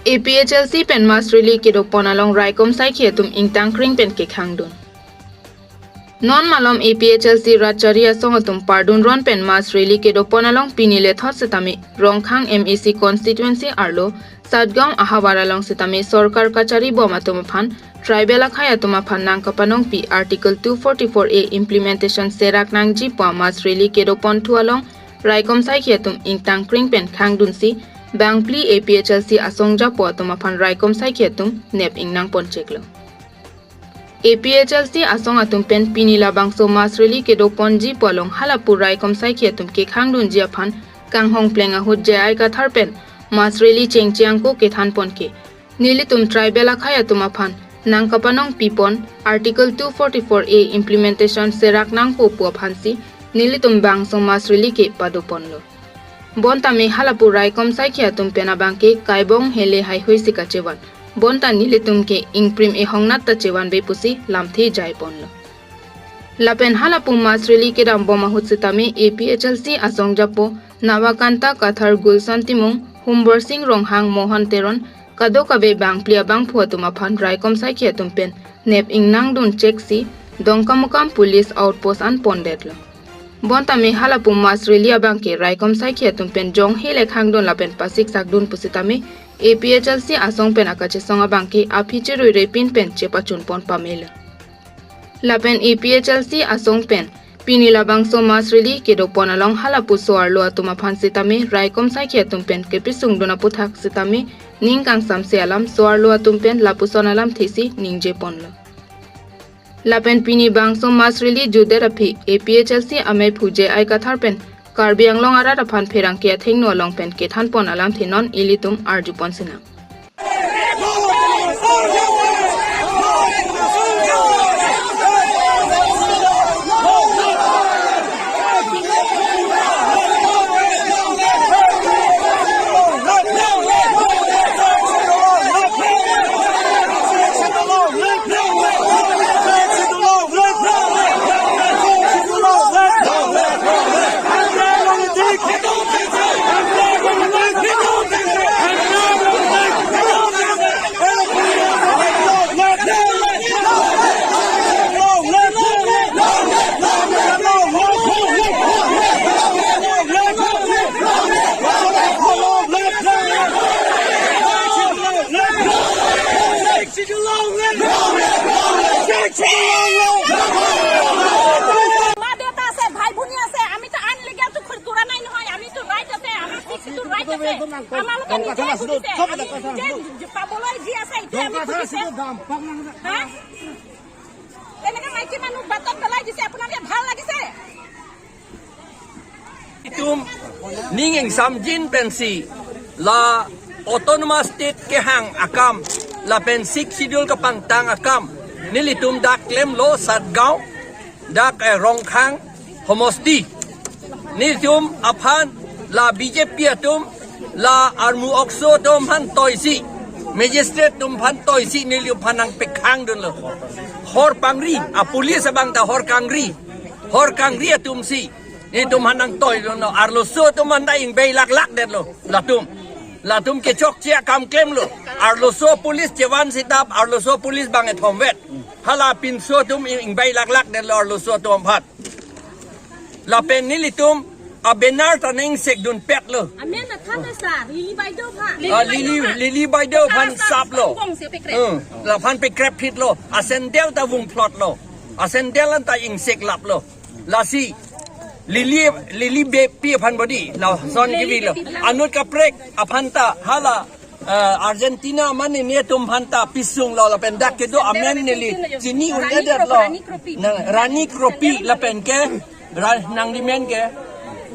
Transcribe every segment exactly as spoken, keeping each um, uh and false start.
A P H L C pen mass rally kedopon along raikom saikhi atum ingtangkring pen kekhangdun. Non malom A P H L C rat chari asong atum pardun ron pen mass rally kedopon along pini lethot setame Rongkhang M A C constituency arlo Satgaon ahavar along setame sorkar kachari bom atum aphan tribal akhei atum aphan nangkapanongpi Article two forty-four A implementation serak nangji pu mass rally kedopon thu along raikom saikhi atum ingtangkring pen khangdunsi bangphli A P H L C asong japo atum aphan raikom saikhi atum nep ingnang poncheklo. A P H L C asong atum pen pini labangso mass rally kedoponji pu along halapu raikom saikhi atum kekhangdunji aphan kanghong pleng ahut J I Kathar pen mass rally chengche angko kethan ponke, nelitum tribal akhei atum aphan nangkapanongpipon Article two forty-four A implementation serak nangpo pu aphansi nelitum bangso mass rally kepadoponlo. Bonta me halapu raikom saikhi atum pen abangke kaibong hele haihui si kachevan. Bonta nelitum ke ingprim ehongnat ta chevanve pusi lamthe jaiponlo. Lapen halapu mass rally kedam bom ahut setame A P H L C asong japo Navakanta Kathar, Gulson Timung, Humborsing Ronghang, Mohan Teron, kadokave bangphli abangphu atum aphan raikom saikhi atum pen nep ingnang dunchek si Dongkamukam police outpost an pondetlo. Bonta me halapu mass rally abangke raikom saikhi atum pen jong hele khangdun lapen pasik sakdun pusitame A P H L C asong pen akachesong abangke aphi cherui repin pen chepachun pon pamelo. Lapen A P H L C asong pen pini labangso mass rally kedopon along halapu so-arlo atum aphan setame raikom saikhi atum pen kepisungdun aputhak setame ning kangsamse alam so-arlo atum pen lapuson alamthe si ningjeponlo. Lapen pini bangso mass rally jutdet aphi A P H L C amephu J I Kathar pen Karbi Anglong arat aphan pherangke athengno along pen kethanpon alamthe non ilitum arjupon sinang. মা দেউতা আছে, ভাই ভনী আছে, আমিতো আনলিগেলটো খুৰ-, কৰা নাই নহয়, আমিতো ৰাইট আছে, আমাৰ ছিক্সটো ৰাইট আছে। আমালোকে নিজে বুজিছে, আমি নিজে পাবলৈ যি আছে, এইটো আমি বুজিছে। হা? এনেকে মাইকী মানুহ বাটত পেলাই দিছে, আপোনালোকে ভাল লাগিছে? Itum ning ingsamjin pensi la autonomous state kehang akam lapen sixth schedule kapangtang akam nelitum dak klemlo Satgaon dak, eh, Rongkhang homosti. Nelitum aphan la B J P atum la armu okso atum aphan toisi, magistrate atum aphan toisi nelitum aphan nangpekhangdunlo. Hor pangri, a police abang ta hor kangri. Hor kangri atumsi nelitum aphan nangtoidunlo. Arloso atum aphan ta ingbei laklakdetlo. Latum. Latum kechokche akam klemlo. Arloso police chevan sitap, arloso police bang ethomvet. Hala pinso atum ingbei laklakdetlo arloso atum aphan. Lapen nelitum a banner ta nangsekdunpetlo. Amen na thame sir, Lily Baideo aphan. Ah, Lily, Lily Baideo aphan saplo. Bong se pekrep. Hmm, laphan pekrep phitlo. A sandal ta vungphlotlo. A sandal an ta ingseklaplo. Lasi Lily, Lily Beypi aphan bodi. Lason kevilo. Anut kaprek aphan ta hala, eh, Argentina mane netum aphan ta pisunglo lapen dak kedo amen neli chini un-edetlo. Rani Kropi. Na, Rani Kropi lapen ke, ra-, nangli men ke?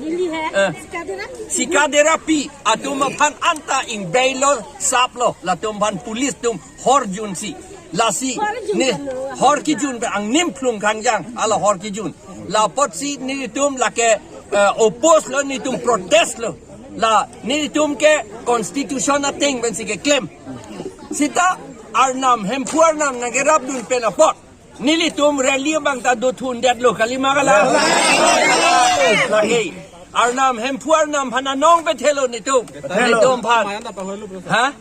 Lily hai. Eh. Sikadera. Sikadera Pi atum aphan anta ingbeilo saplo latum aphan police atum hor junsi. Lasi hor jun ne kan lo. Hor kejun pe angnim phlung kangjang hala hor kejun. Lapotsi nelitum lake, eh, oppose lo, nelitum protest lo. La nelitum ke constitution ateng pensi keklem. Sita Arnam, Hemphu Arnam nangkerapdun pen apot nelitum rally abang ta dothundetlo, kalima kala. Lake Arnam, Hemphu Arnam aphan anong pethelo netum. Netum aphan. Ha?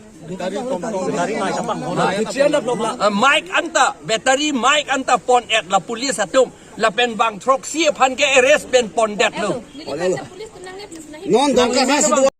Mike anta, battery Mike anta pon-et la police atum. Lapen bang throksi aphan ke arrest pen pondetlo. Non Dongka sa si do.